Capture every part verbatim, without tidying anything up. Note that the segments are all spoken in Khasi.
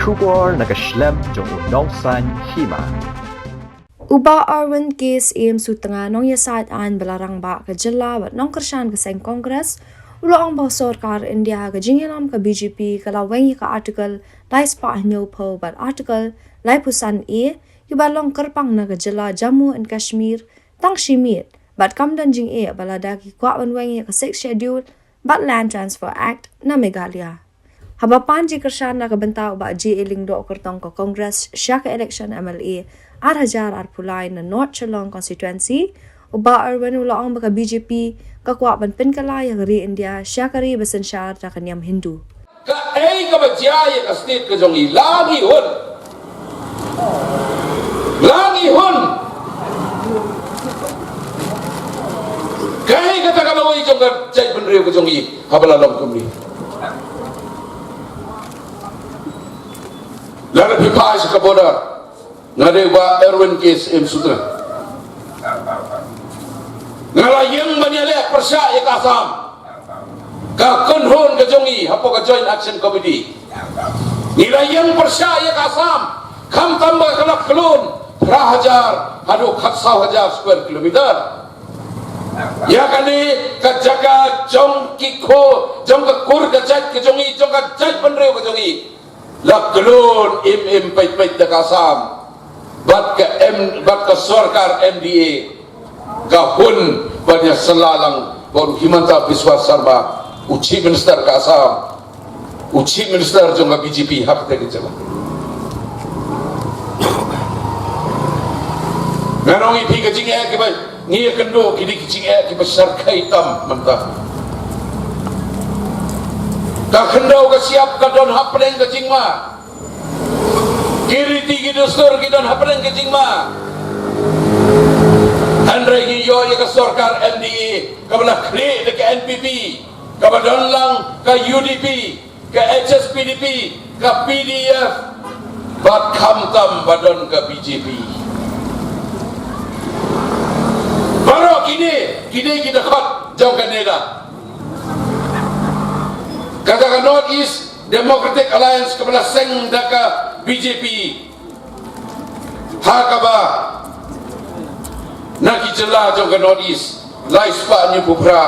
Khubor na ka shlem jong u nongsan hima. U Bah Erwin K Syiem Sutnga, nongïasaid aiñ ba la rangbah ka jylla bad nongkyrshan ka seng Congress, u la ong ba ka sorkar India ha ka jingïalam ka B J P ka la weng ïa ka Article lai spah hynñiewphew bad Article laiphew san A, kiba long kyrpang na ka jylla Jammu and Kashmir tang shi miet, bad kam don jingeh ba lada ki kwah ban weng ïa ka Sixth Schedule bad Land Transfer Act na Meghalaya. Haba pan jingkyrshan na ka bynta, u Bah J A Lyngdoh, kyrtong ka Congress sha ka election M L A ar hajar arphew lai na North Shillong constituency, u Bah Erwin u la ong ba ka B J P ka kwah ban pynkylla ïa ka ri India sha ka ri ba synshar da ka niam Hindu. Kaei kaba jia ïa ka state ka jong i, la ngi hun. La ngi hun. Kaei kata ka lawei jong ka jaitbynriew ka jong i haba la long kumne. Lada phi phai sha ka border, nga dei u Bah Erwin K Syiem Sutnga. Nga la ïeng ban ïaleh pyrshah ïa ka Assam. Ka kynhun ka jong i hapoh ka Joint Action Committee, ngi la ïeng pyrshah ïa ka Assam. Khamtam ba ka la khlun phra hajar haduh khatsaw hajar square kilometer. Ïa kane ka jaka jong ki kho, jong ka kur ka jait ka jong i, jong ka jaitbynriew ka jong i, la khlun im im peit peit da ka Assam. Bad ka M, bad ka sorkar M D A ka hun ban ïa syllah lang ba u Himanta Biswa Sarma, u Chief Minister ka Assam, u Chief Minister jong ka B J P ha kata ka jaka. Ngan ong ïa phi, ka jingeh kiba ngi ïakynduh ki dei ki jingeh kiba shyrkhei tam mynta. Ka khyndew ka shyiap ka don hapdeng ka jingma. Ki riti ki dustur ki don hapdeng ka jingma. Hynrei ngi ïoh ïa ka sorkar M D A kaba la khlieh da ka N P P, kaba don lang ka U D P, ka H S P D P, ka P D F, bad khamtam ba don ka B J P. Baroh kine, kine ki dkhot jong ka NEDA. Kata ka North East Democratic Alliance kaba la seng da ka B J P, ha kaba na ki jylla jong ka North East, lai spah hynñiewphew phra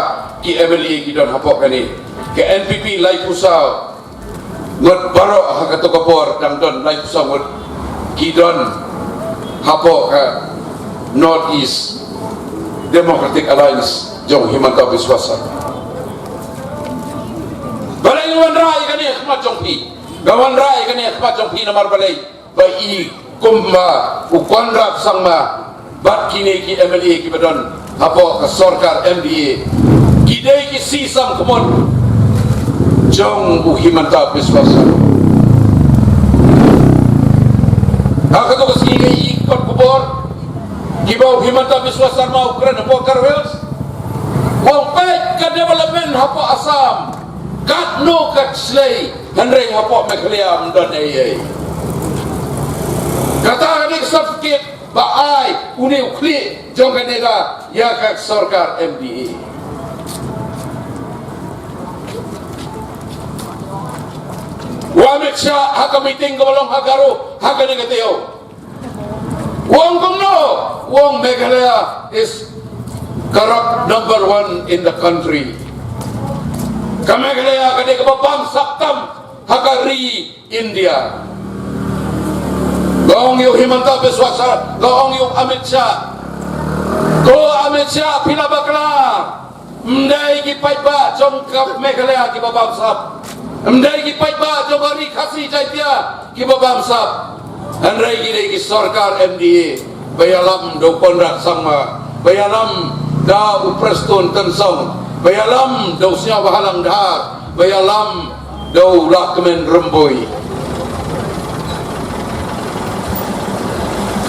ki M L A ki don hapoh kane. Ka N P P laiphew saw ngut, baroh ha kato ka por dang don laiphew saw ngut ki don hapoh ka North East Democratic Alliance jong Himanta Biswa Sarma. Balei nga wanrah ïa kane ha khmat jong phi? Nga wanrah ïa kane ha khmat jong phi namar balei? Ba i kumba u Conrad Sangma bad kine ki M L A kiba don hapoh ka sorkar M D A, ki dei ki shisam khmut jong u Himanta Biswa Sarma. Ha kato ka sngi nga ïohi kot khubor kiba u Himanta Biswa Sarma u kren hapoh Garo Hills. U ong peit ka development hapoh Assam katno ka shlei, hynrei hapoh Meghalaya ym don ei ei. Kata ka dei ka certificate ba ai une u khlieh jong ka NEDA ïa ka sorkar M D A. U Amit Shah ha ka meeting kaba long ha Garo ha kane ka taïew, u ong kumno? U ong Meghalaya is corrupt number one in the country. Ka Meghalaya ka dei kaba bamsap tam ha ka ri India. Ka ong ïa u Himanta Biswa Sarma, ka ong ïa u Amit Shah. Ko Amit Shah, phi la bakla. Ym dei ki paidbah jong ka Meghalaya kiba bamsap. Ym dei ki paidbah jong ka Ri Khasi Jaiñtia kiba bamsap. Hynrei ki dei ki sorkar M D A ba ïalam da u Conrad Sangma, ba ïalam da u Prestone Tynsong, ba ïalam da u Sniawbhalang Dhar, ba ïalam da u Lahkmen Rymbui.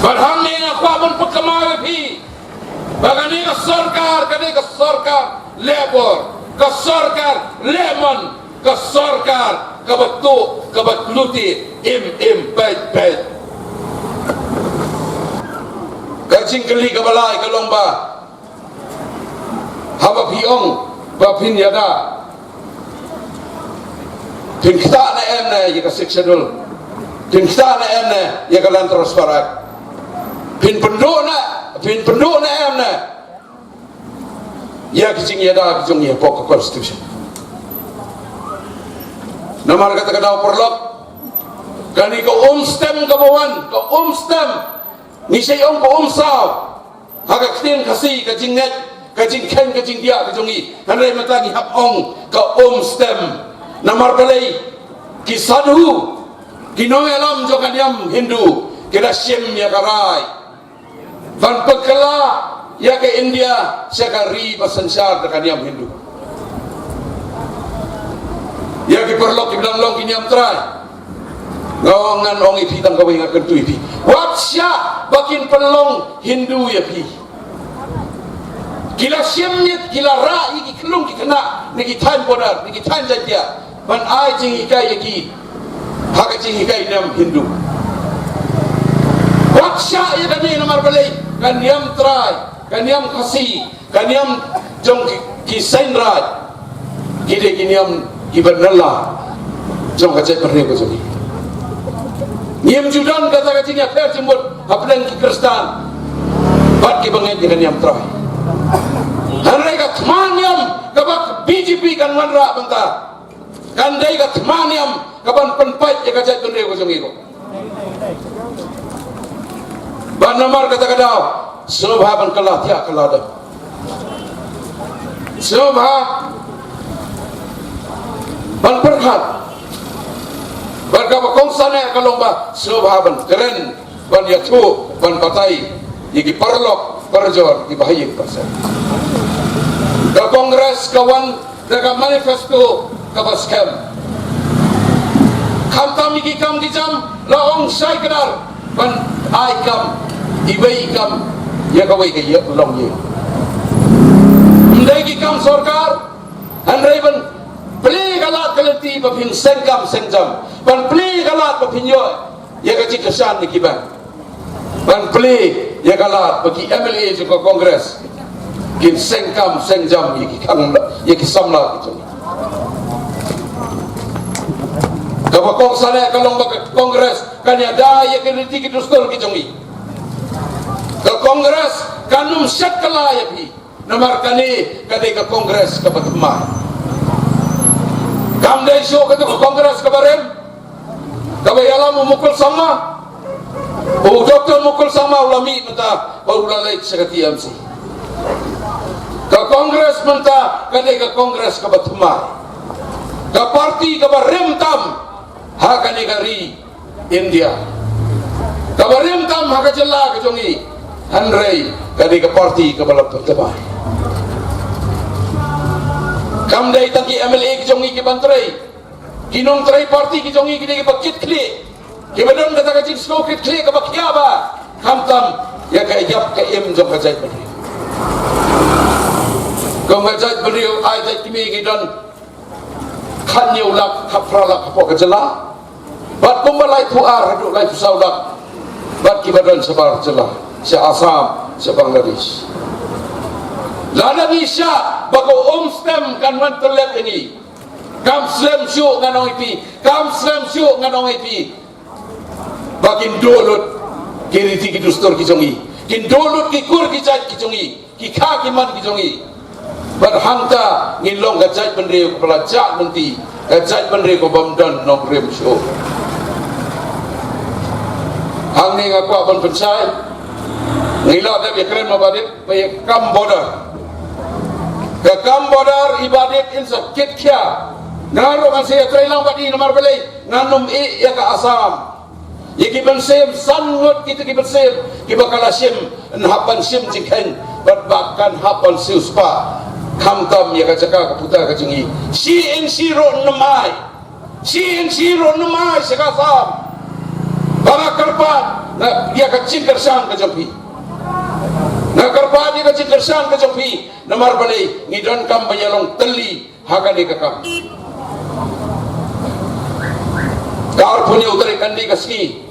Bad hangne nga kwah ban pynkynmaw ïa phi ba kane ka sorkar, kane ka sorkar lehbor, ka sorkar lehmon, ka sorkar kaba tuh, kaba tlot, im im peit peit. Ka jingkylli kaba lai ka long ba haba phi ong ba phin ïada, phin ktah ne em ne ïa ka Sixth Schedule? Phin ktah ne em ne ïa ka Land Transfer Act? Phin pynduh ne, phin pynduh ne em ne ïa ki jingïada ki jong ngi hapoh ka Constitution? Namar kata ka daw, paralok, kane ka umstem kaba wan, ka umstem, ngi sa ong ka umsaw ha ka ktien Khasi, ka jingngeit, ka jingkheiñ, ka jingdiah ka jong ngi. Hynrei mynta ngi hap ong ka umstem. Namar balei? Ki sadhu, ki nongïalam jong ka niam Hindu, ki la shim ïa ka rai ban pynkylla ïa ka India sha ka ri ba synshar da ka niam Hindu. Ïa ki paralok kiba dang long ki niam trai, nga ong, ngan ong ïa phi tang kawei, nga kyntu ïa phi, wat shah ba kin pynlong Hindu ïa phi. Ki la shim ïa, ki la rah ïa ki khyllung ki khynnah na ki thaiñ border, na ki thaiñ Jaintia, ban ai jinghikai ïa ki ha ka jinghikai niam Hindu. Wat shah ïa kane, namar balei? Ka niam trai, ka niam Khasi, ka niam jong ki, ki seng raid, ki dei ki niam kiba nylla jong ka jaitbynriew ka jong ngi. Ngim ju don kata ka jingïapher jingmut hapdeng ki Khristan bad kiba ngeit ïa ka niam trai. Hynrei ka thma niam kaba B J P kan wanrah mynta, kan dei ka thma niam kaban pynpait ïa ka jaitbynriew ka jong ngi ko. Bad namar kata ka daw, sngewbha ban kylla thiah kylla dam. Sngewbha ban pyrkhat. Bad kaba kongsan eh ka long ba sngewbha ban kren, ban ïathuh, ban batai ïa ki paralok parajor kiba ha ïing ha sem. Ka Congress ka wan da ka manifesto kaba skhem. Khamtam ïa ki kam ki jam la ong shai kdar ban ai kam, iwei i kam ïa kawei ka ïa longïing. Ym dei ki kam sorkar, hynrei ban plie ka lad ka lynti ba phin seng kam seng jam, ban plie ka lad ba phin ïoh ïa ka jingkyrshan na ki bank, ban plie ïa ka lad ba ki M L A jong ka Congress kin seng kam seng jam ïa ki khang, ïa ki samla ki jong ngi. Kaba kongsan eh ka long ba ka Congress kan ïada ïa ki riti ki dustur ki jong ngi. Ka Congress kan ym shet kylla ïa phi. Namar kane ka dei ka Congress kaba thymmai. Kam dei shuh kata ka Congress kaba rim, kaba ïalam u Mukul Sangma. U Doktor Mukul Sangma u la mih mynta bad u la leit sha ka T M C. Ka Congress mynta ka dei ka Congress kaba thymmai, ka party kaba rim tam ha kane ka ri India, kaba rim tam ha ka jylla ka jong ngi. Hynrei ka dei ka party kaba la pynthymmai. Kam dei tang ki M L A ki jong ngi ki ban trei, ki nongtrei party ki jong ngi ki dei kiba kit khlieh, kiba don kata ka jingsngew kit khlieh kaba khia ba khamtam ïa ka ïap ka im jong ka jaitbynriew. Kum ka jaitbynriew ai jait kmie ngi don khathynñiew lak, khatphra lak hapoh ka jylla, bad kumba laiphew ar haduh laiphew saw lak bad kiba don shabar jylla, sha Assam, sha Bangladesh. Lada ngi shah ba ka umstem kan wan tyllep ïa ngi, kam slem shuh ngan ong ïa phi, kam slem shuh ngan ong ïa phi. Ba kin duh lut ki riti ki dustur ki jong ngi, kin duh lut ki kur ki jait ki jong ngi, ki kha ki man ki jong ngi. Bad hangta ngin long ka jaitbynriew kaba la jah lynti, ka jaitbynriew kaba ym don nongrim shuh. Hangne nga kwah ban pynshai, ngi la dep ïakren ma Bah Dip ba ïa ka kam border. Ka kam border i Bah Dip in sa kit khia. Nga ruh ngan sa ïatrei lang bad i, namar balei? Ngan ym ïeh ïa ka Assam. Ïa ki mynsiem, san ngut kita ki mynsiem kiba ka la shim, yn hap ban shim jingkheiñ bad ba kan hap ban siewspah. Khamtam ïa ka jaka ka puta ka jong ngi. Shi inch shi ruh ym ai. Shi inch shi ruh ym ai sha ka Assam. Ba nga kyrpad ïa ka jingkyrshan ka jong phi. Nga kyrpad ïa ka jingkyrshan ka jong phi. Namar balei? Ngi donkam ban ïa long tylli ha kane ka kam. Ka arphew hynñiew tarik kan dei ka sngi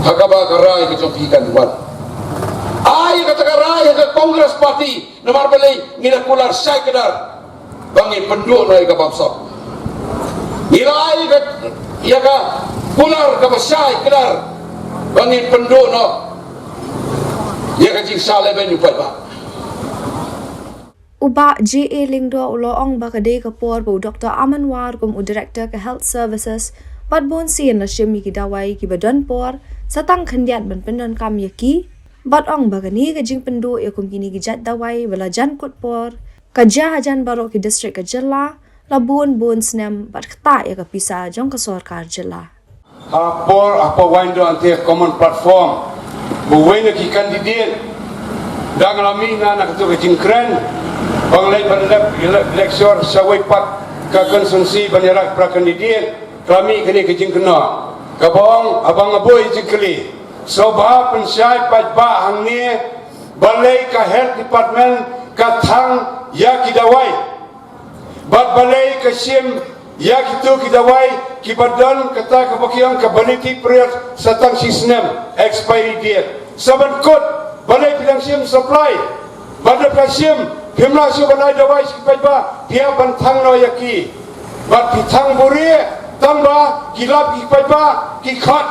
ha kaba ka rai ka jong phi kan wan. Ai kata ka rai ha ka Congress Party, namar balei? Ngi la kular shai kdar ba ngin pynduh noh ïa ka bamsap. Ngi la ai ïa ka, ïa ka kular kaba shai kdar ba ngin pynduh noh ïa ka jingshah leben u paidbah. U Bah J A Lyngdoh u la ong ba ka dei ka por ba u Doctor Aman War kum u Director ka Health Services bad bun sien la shim ïa ki dawai kiba don por sa tang khyndiat ban pyndonkam ïa ki bad ong ba kane ka jingpynduh ïa kum kine ki jait dawai ba la jan kut por ka jia hajan baroh ki district ka jylla la bun bun snem bad ktah ïa ka pisa jong ka sorkar jylla. Ha por ha por waiñ doh ante common platform ba wei na ki candidate dang la mih na na katu ka jingkren ba ngi leit ban lep lecture sa wei pat ka constituency ban ïarap para candidate ka la mih kane ka jingkynnoh kaba ong haba nga buh jingkylli. So ba pynshai paidbah hangne balei ka health department ka thang ïa ki dawai bad balei ka shim ïa kitu ki dawai kiba don kata kaba ki ong ka validity period sa tang shi snem expiry date sa ban kut balei phi dang shim supply bad da phi shim phim lah shuh ban ai dawai sha ki paidbah phi hap ban thang noh ïa ki bad phi thang buhrieh tang ba ki lap ki paidbah ki khot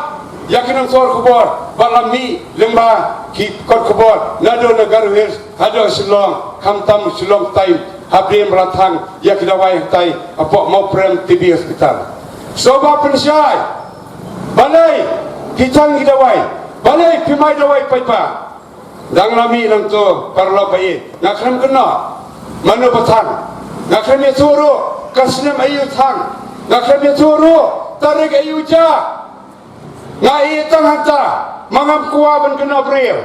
ïa ki nongthoh khubor bad la mih lyngba ki kot khubor naduh na Garo Hills haduh Shillong khamtam Shillong Times hapdeng ba la thang ïa ki dawai hangtai hapoh Mawprem T B Hospital. So ba pynshai balei phi thang ki dawai balei phim ai dawai paidbah. Dang la mih nangto paralok ba ïeit nga khlem kynnoh mano ba thang nga khlem ïathuh ruh ka snem aïu thang nga khlem ïathuh ruh tarik aïu jia. Nga ïeit tang hangta ma ngam kwah ban kynnoh briew.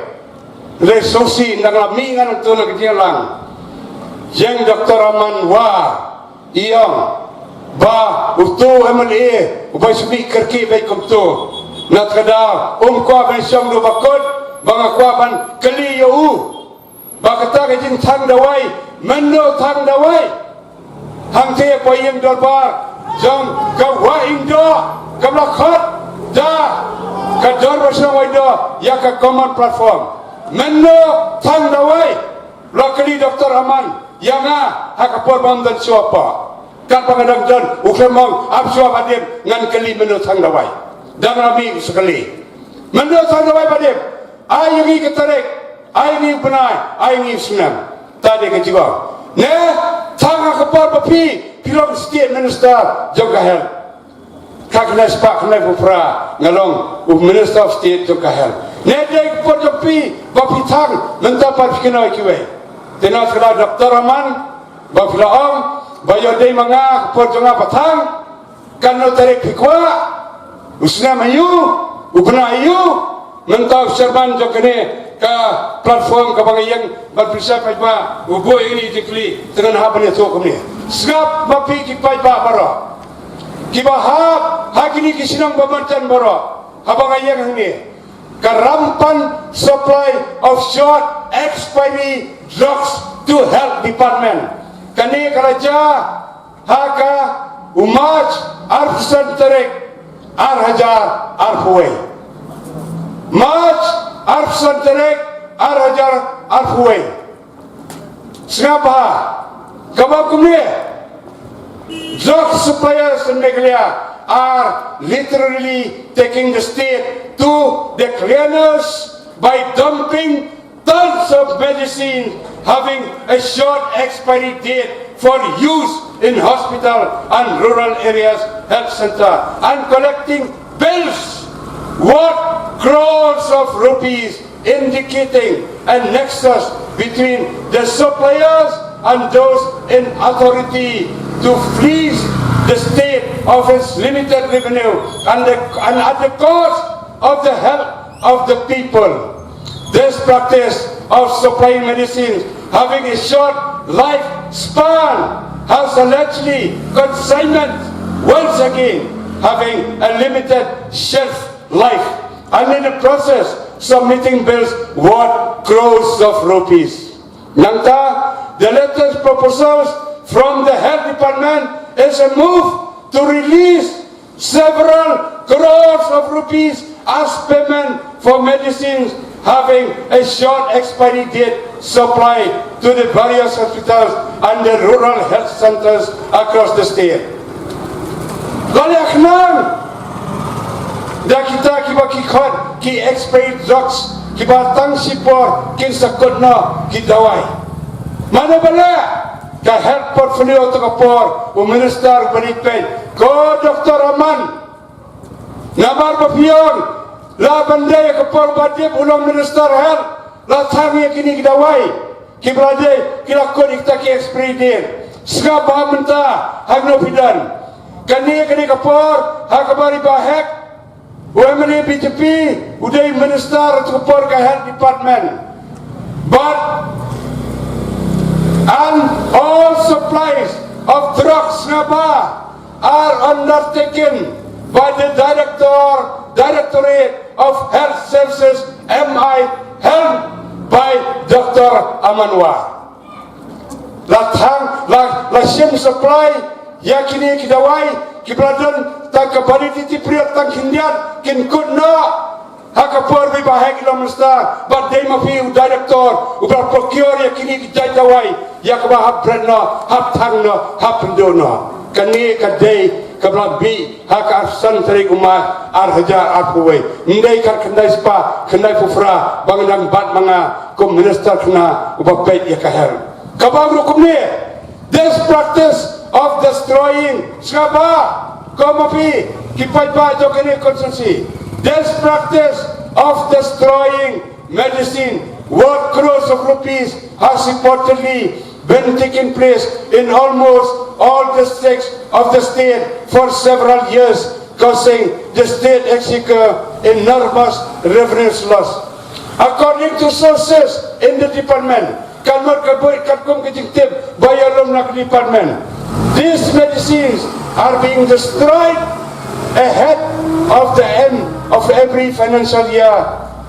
Hynrei sngewsih dang la mih nga nangto na ka jingïalang. Ïeng Doctor Aman War i ong ba uto u MLA uba shu mih kyrkieh beit kumto. Na kata ka daw um kwah ban shong da u ba kut ba nga kwah ban kylli ïa u. Ba kata ka jingthang dawai mynno thang dawai hangta ha ïing dorbar jong ka Wah Iing Doh kaba la khot da ka Dorbar Shnong Wah Iing Doh ïa ka common platform. Mynno thang dawai la kylli Doctor Aman ïa nga ha ka por ba ym don shuwa pat. Katba nga dang don u khlem ong ap shuwa ba dep ngan kylli mynno thang dawai. Dang la mih u sa kylli mynno thang dawai ba dep. Ai ïa ngi ka tarik, ai ïa ngi u bnai, ai ïa ngi u snem. Ta dei ka jingong. Ne thang ha ka por ba phi phi long state minister jong ka health. Ka khyndai spah khyndaiphew phra nga long u minister of state jong ka health. Ne dei ka por jong phi ba phi thang mynta pat phi kynnoh ïa kiwei. Te na kata Doctor Aman ba phi la ong ba ïoh dei ma nga ka por jong nga ba thang. Katno tarik phi kwah, u snem aïu, u bnai aïu. Mynta u chairman jong kane ka platform kaba nga ïeng ban pynshai paidbah u buh ïa kane ka jingkylli te ngan hap ban ïathuh kumne. Sngap ma phi ki paidbah baroh kiba hap ha kine ki shnong ba marjan baroh haba nga ïeng hangne. Ka rampant supply of short expiry drugs to health department. Kane ka la jia ha ka u March arphew san tarik ar hajar arphew wei. March arphew san tarik ar hajar arphew wei. Sngap bha kaba kumne. Drug suppliers in Meghalaya are literally taking the state to the cleaners by dumping tons of medicine having a short expiry date for use in hospital and rural areas health center and collecting bills worth crores of rupees, indicating a nexus between the suppliers and those in authority to fleece the state of its limited revenue and, the, and at the cost of the health of the people. This practice of supplying medicines having a short lifespan has allegedly consignment once again having a limited shelf life and in the process submitting bills worth crores of rupees. Nangta, the latest proposals from the health department is a move to release several crores of rupees as payment for medicines having a short expiry date supply to the various hospitals and the rural health centers across the state. Lane khnang ki khot ki expired drugs kiba tang shipor kin sa kut noh ki dawai. Mano ba leh? Ka health portfolio to ka por u minister ba nit peit ko Doctor Aman. Namar ba phi ong la ban dei ka por ba dip u long minister health la thang ïa kine ki dawai kiba la dei ki la kut ïa kita ki expiry date. Sngap bha mynta hangno phi don. Kane kane ka por ha kaba ri ba hek u M L A B J P u dei minister to ka por ka health department. But and all supplies of drugs, sngap bha, are undertaken by the director, Directorate of Health Services, M I, helmed by Doctor Aman War. La thang la la shim supply ïa kine ki dawai kiba la don tang ka validity period tang khyndiat kin kut noh ha ka por ba i Bah Hek i long minister. Bad dei ma phi u director uba la procure ïa kine ki jait dawai ïa kaba hap bret noh, hap thang noh, hap pynduh noh. Kane ka dei kaba la mih ha ka arphew san tarik u March ar hajar arphew wei. Ym dei ka khyndai spah khyndai phew phra ba nga dang bat ma nga kum minister khynnah uba peit ïa ka health. Kaba ruh kumne, this practice of destroying, sngap bha ko ma phi ki paidbah jong kane ka constituency, this practice of destroying medicine worth crores of rupees has reportedly been taking place in almost all districts of the state for several years, causing the state exchequer enormous revenues loss. According to sources in the department, kan mut ka buit katkum ka jingtip ba ïalum na ka department, these medicines are being destroyed ahead of the end of every financial year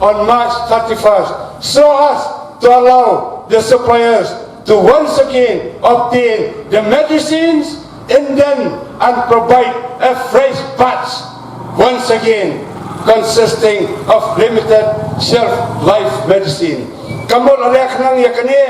on March thirty-first, so as to allow the suppliers to once again obtain the medicines in them and provide a fresh batch once again consisting of limited shelf life medicine. Ka mut la leh khnang ïa kane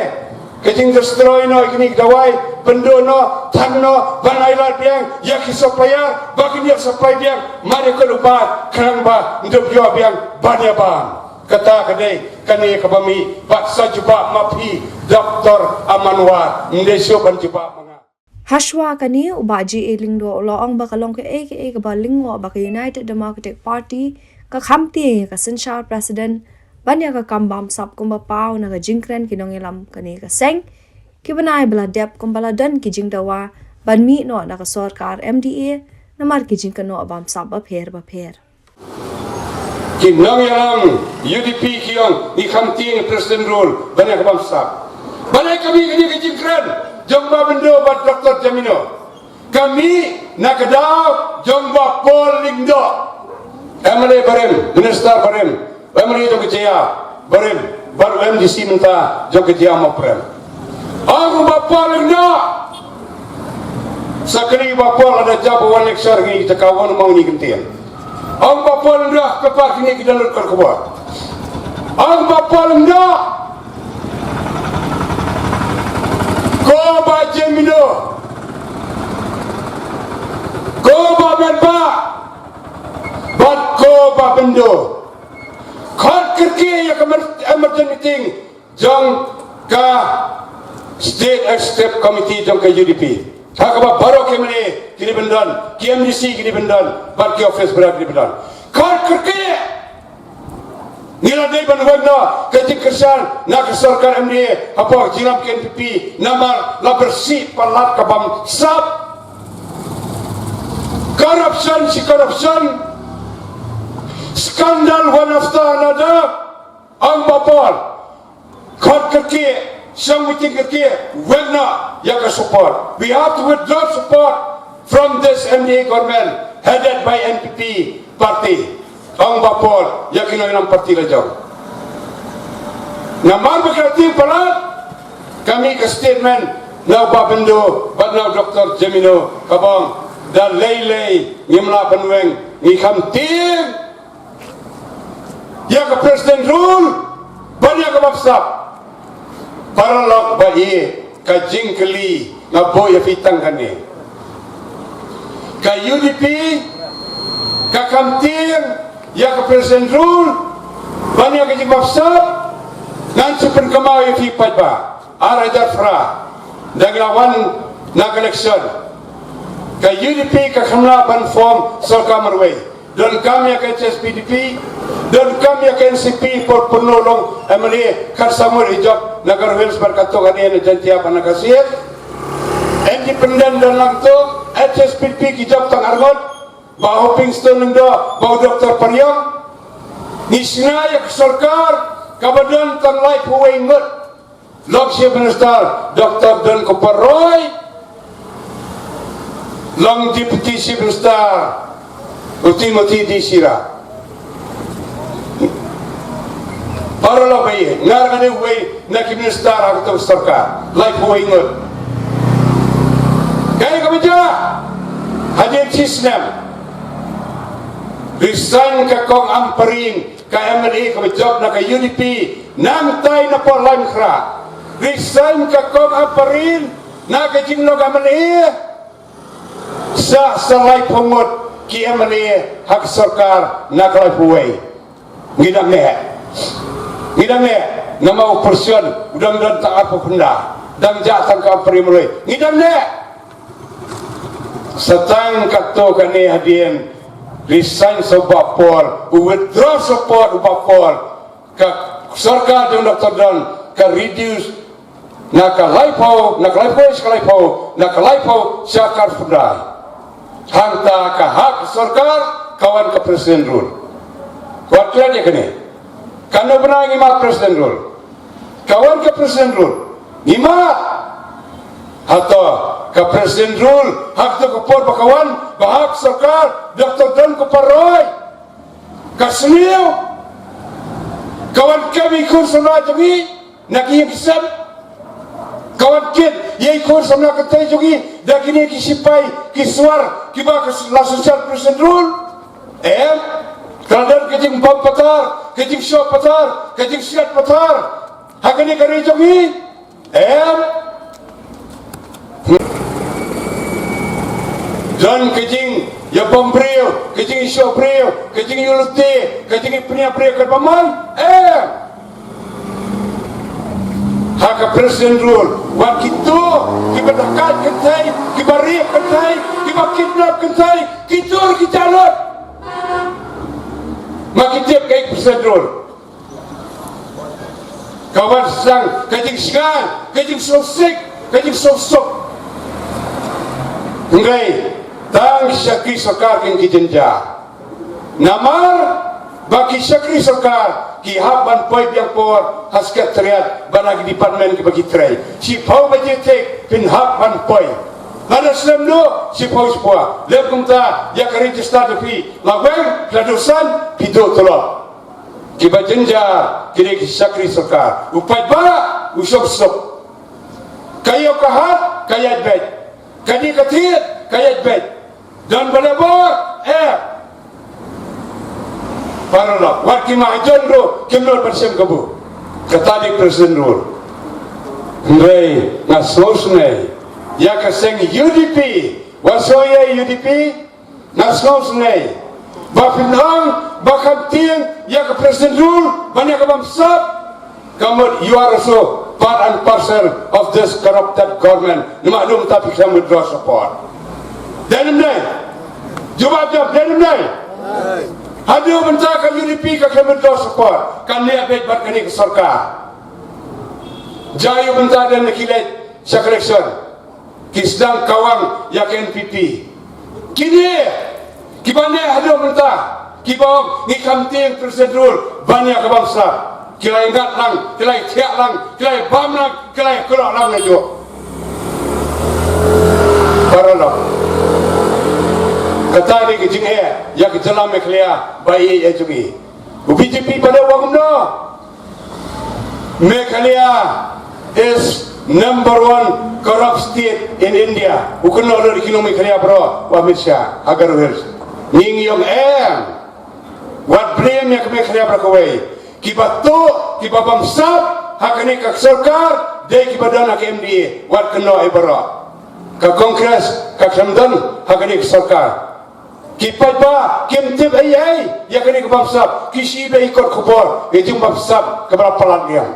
ka jingdestroy noh ïa kine ki dawai, pynduh noh, thang noh, ban ailad biang ïa ki supplier ba kin ïa supply biang. Mar ïa kane u Bah khnang ba ndup ïoh biang ban ïa bam. Kata ka dei kane kaba mih bad sa jubab ma phi Doctor Aman War, ym dei shuh ban jubab ma nga. Hashwa kane u Bah G A Lyngdoh u la ong ba ka long kaei kaei kaba lyngngoh ba ka United Democratic Party ka kham tieng ïa ka synshar president ban ïa ka kam bamsap kumba paw na ka jingkren ki nongïalam kane ka seng kiba nai ba la dep kumba la don ki jingdawa ban mih noh na ka sorkar M D A namar ki jingkynnoh bamsap bapher bapher. Ki nongïalam U D P ki ong ngi kham tieng President rule ban ïa ka bamsap. Balei ka mih kane ka jingkren jong Bah Myndon bad Doctor Jamino? Ka mih na ka daw jong Bah Paul Lyngdoh, M L A barim, Minister barim, M L A jong ka jia barim bad M D C mynta jong ka jia Mawprem. Ong Bah Paul Lyngdoh, sa kane Bah Paul lada jia ba wan lecture ngi jaka wan ma ngi kyntien. Ong Bah Paul Lyngdoh, ka par kine ki download ka khubor. Ong Bah Paul Lyngdoh, ko Bah Jamino, ko Bah Metbah bad ko Bah Myndon, khot kyrkieh ïa ka mer-, emergency meeting jong ka State Executive Committee jong ka U D P. Ha kaba baroh ki M L A ki dei ban don, ki M D C ki dei ban don, bad ki office bearer ki dei ban don. Khot kyrkieh. Ngi la dei ban weng noh ka jingkyrshan na ka sorkar M D A hapoh ka jingïalam ka N P P namar la bersih palat ka bamsap. Corruption shi corruption. Scandal one after another. Ong Bah Paul, khot kyrkieh, shong meeting kyrkieh, weng noh ïa ka support. We have to withdraw support from this M D A government headed by N P P party. Ong Bah Paul ïa ki nongïalam party la jong. Namar ba ka tieng palat, ka mih ka statement na u Bah Myndon bad na u Doctor Jamino, kaba ong da lei lei ngim lah ban weng, ngi kham tieng ïa ka President rule ban ïa ka bamsap. Paralok ba ïeit, ka jingkylli nga buh ïa phi tang kane. Ka U D P ka kham tieng ïa ka President Rule, ban ïa ka jingbamsap, ngan sa pynkynmaw ïa phi paidbah. Ar hajar phra, da ngi la wan na ka election, ka U D P ka kham lah ban form sorkar marwei. Donkam ïa ka H S P D P, donkam ïa ka N C P, por pynlong M L A, khatsan ngut ki jop na ka Garo Hills bad katto katne na Jaintia bad na Khasi Hills. Independent don lang to, H S P D P ki jop tang arngut, Bah Hoping Stone Lyngdoh, Bah Doctor Pariong. Ngi shna ïa ka sorkar kaba don tang laiphew wei ngut. Long Chief Minister Doctor Donkupar Roy, long Deputy Chief Minister u Timothy D Shira. Paralok ba ïeit, nga ruh nga dei uwei na ki minister ha kato ka sorkar, laiphew wei ngut. Kaei kaba jia? Hadien shi snem, resign ka Kong Ampareen, ka M L A kaba jop na ka U D P, nangtai napoh Laitumkhrah. Resign ka Kong Ampareen na ka jinglong M L A. Sa, sa laiphew ngut ki M L A ha ka sorkar na ka laiphew wei. Ngi dang neh. Ngi dang neh. Namar u Prestone u dang don tang arphew khyndai. Dang jah tang ka Ampareen marwei. Ngi dang neh. Sa tang katto katne hadien resign sa u Bah Paul, u withdraw support u Bah Paul, ka sorkar jong Doctor Don ka reduce na ka laiphew, na ka laiphew sha ka laiphew, na ka laiphew sha ka arphew khyndai. Hangta ka hap ka sorkar, ka wan ka President Rule. Wat klet ïa kane. Katno bnai ngi mad President Rule? Ka wan ka President Rule, ngi mad. Hato ka President Rule ha kato ka por ba ka wan, ba hap sorkar Doctor Donkupar Roy, ka sniew, ka wan kem ïa i khun samla jong ngi na ki ïing ki sem, ka wan kit ïa i khun samla kynthei jong ngi da kine ki sipai ki swar kiba ka la shisha President Rule. Em, ka la don ka jingbam pathar, ka jingshoh pathar, ka jingsiat pathar ha kane ka ri jong ngi? Em, don ka jingïabam briew, ka jingshoh briew, ka jingïalute, ka jingïapyniap briew kaba man? Em. Ha ka President Rule, wat kito kiba dakaid kynthei, kiba rape kynthei, kiba kidnap kynthei, kito ki jah lut. Ma ki tip kaei ka President Rule? Ka wan sa ka jingsngaid, ka jingsngewsih, ka jingsngewsuk. Hynrei tang ki shakri sorkar kin ki jynjar. Namar ba ki shakri sorkar ki hap ban poi biang por ha Secretariat bad ha ki department kiba ki trei. Shiphew baje thiah phin hap ban poi. Lada slem duh, shiphew shiphew. Lem kumta ïa ka register jong phi, la weng, la duh san, phi duh tulop. Kiba jynjar ki dei ki shakri sorkar. U paidbah u shong suk. Ka ïew ka hat ka ïaid beit. Ka dih ka thied ka ïaid beit. Don ba leh bor, eh. Paralok, wat ki mahajon ruh kim nud ban shem kabu. Kata dei President Rule. Hynrei nga sngewsynei ïa ka seng U D P, wat sngewsynei U D P, nga sngewsynei ba phin ong ba kham tieng ïa ka President Rule ban ïa ka bamsap. Ka mut, you are also part and parcel of this corrupted government. Namar haduh mynta phi khlem withdraw support. Dei ne em dei? Jubab jop, dei ne em dei? Haduh mynta ka U D P ka khlem withdraw support, kan leh beit bad kane ka sorkar. Jia ïa u mynta don na ki leit sha ka election. Ki sdang kawang ïa ka N P P. Kine kiba neh haduh mynta, kiba ong ngi kham tieng President Rule ban ïa ka bamsap, ki la ïangat lang, ki la ïathiah lang, ki la ïabam lang, ki la ïakhlok lang najuh. Paralok, kata dei ka jingeh ïa ka jylla Meghalaya ba ïeit ïa jong ngi. U B J P pat u ong kumno? Meghalaya is number one corrupt state in India. U kynnoh lut ïa ki nong Meghalaya baroh u Amit Shah ha Garo Hills. Ngi ngi ong em. Wat blame ïa ka Meghalaya baroh kawei. Kiba tuh, kiba bamsap ha kane ka sorkar dei kiba don ha ka M D A. Wat kynnoh ïa baroh. Ka Congress ka khlem don ha kane ka sorkar. Ki paidbah kim tip ei ei. Ïa kane ka bamsap, ki shu beh i kot khubor ïa ka jingbamsap kaba la palat liang.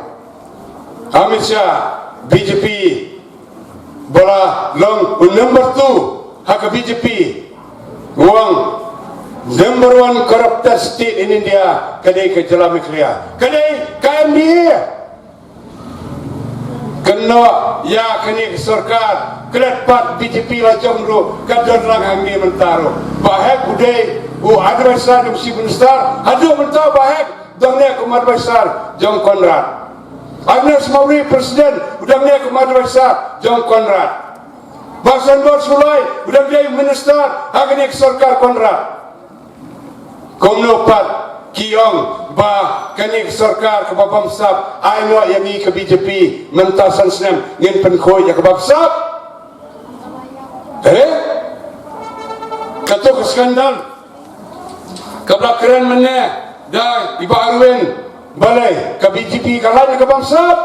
Amit Shah, B J P, ba la long u number two ha ka B J P, u ong number one corrupted state in India ka dei ka jylla Meghalaya, ka dei ka M D A. Kynnoh ïa kane ka sorkar, klet pat B J P la jong ruh, ka don lang hangne mynta ruh. Bah Hek u dei u advisor jong Chief Minister, haduh mynta Bah Hek dang ne kum advisor jong Conrad. Agnes Mawrie, President, u dang ne kum advisor jong Conrad. Bah Sanbor Suloi u dang dei u minister ha kane ka sorkar Conrad. Kumno pat ki ong ba kane ka sorkar kaba bamsap ai noh ïa ngi ka B J P, mynta san snem ngin pynkhuid ïa ka bamsap? Eh? Kato ka skandal kaba la kren mynne da i Bah Arwin, balei ka B J P ka lait ïa ka bamsap?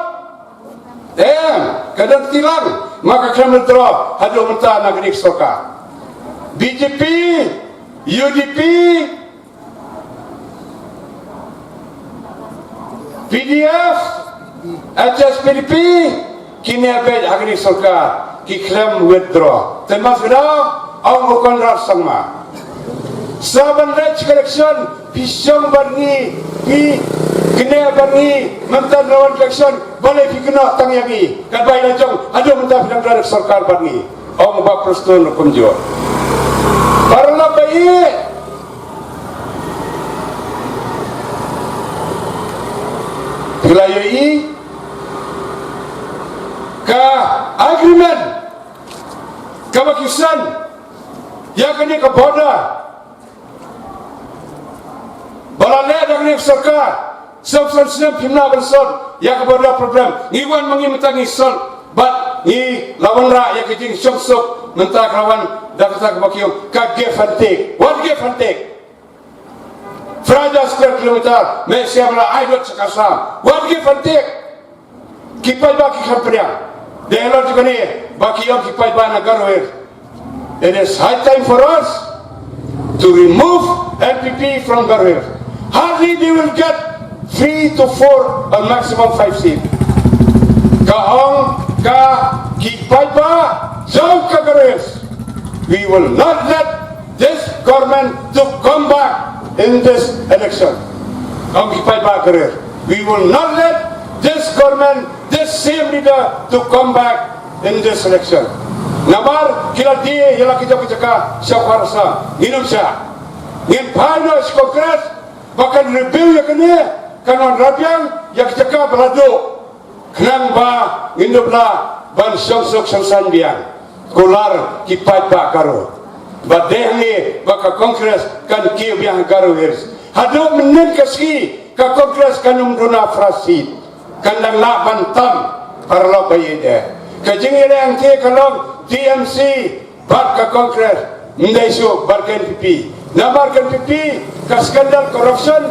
Em, ka dang tilang, ma ka khlem withdraw haduh mynta na kane ka sorkar. B J P, U D P, P D F, H S P D P, kine beit ha kane ka sorkar, ki khlem withdraw. Te mas ka daw, ong u Conrad Sangma, sa ban leit sha ka election, phi shong bad ngi, phi kynnoh bad ngi, mynta na wan election, balei phi kynnoh tang ïa ngi? Katba i la jong haduh mynta phi dang don sorkar bad ngi. Ong Bah Prestone kumjuh. Paralok ba ïeit, phi la ïohi ka agreement kaba ki sign ïa kane ka border ba la leh da kane ka sorkar. Sawphew san snem phim lah ban solve ïa ka border problem. Ngi wan ma ngi mynta ngi solve bad ngi la wanrah ïa ka jingshongsuk. Mynta ka la wan da kata kaba ki ong ka give and take. What give and take? Phra hajar square kilometer, me shem la ai lut sha ka Assam. What give and take? Ki paidbah ki khlem pdiang. Dei halor jong kane ba ki ong ki paidbah na Garo Hills. It is high time for us to remove N P P from Garo Hills. Hardly they will get three to four or maximum five seats. Ka ong ka ki paidbah jong ka Garo Hills. We will not let this government to come back in this election. Ong ki paidbah Garo Hills, we will not let this government, this same leader to come back in this election. Namar ki la die ïa la ki jong ki jaka sha Khwar Assam. Ngin ym shah. Ngin phai noh sha Congress ba kan review ïa kane, kan wanrah biang ïa ki jaka ba la duh. Khnang ba ngin dup lah ban shongsuk shongsaiñ biang. Kular ki paidbah Garo. Ba dei hangne ba ka Congress kan kiew biang Garo Hills. Haduh mynnin ka sngi ka Congress kan ym duna phra seat. Kan dang lah ban tam, paralok ba ïeit. Ka jingïaleh hangtei ka long T M C bad ka Congress, ym dei shuh bad ka N P P. Namar ka N P P ka skandal corruption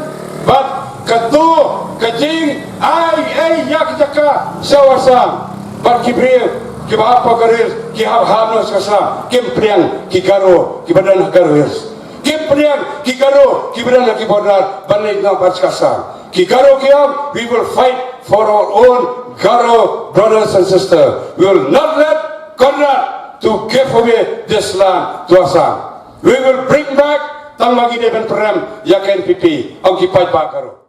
bad kato ka jingai ei ïa ki jaka sha Assam. Bad ki briew kiba hap ha Garo Hills ki hap hap noh sha Assam. Kim pdiang ki Garo kiba don ha Garo Hills. Kim pdiang ki Garo kiba don ha ki border ban leit noh bad sha Assam. Ki Garo ki ong, we will fight for our own Garo brothers and sisters. We will not let Conrad to give away this land to Assam. We will bring back, tang ma ngi dei ban pynrem ïa ka N P P, ong ki paidbah Garo.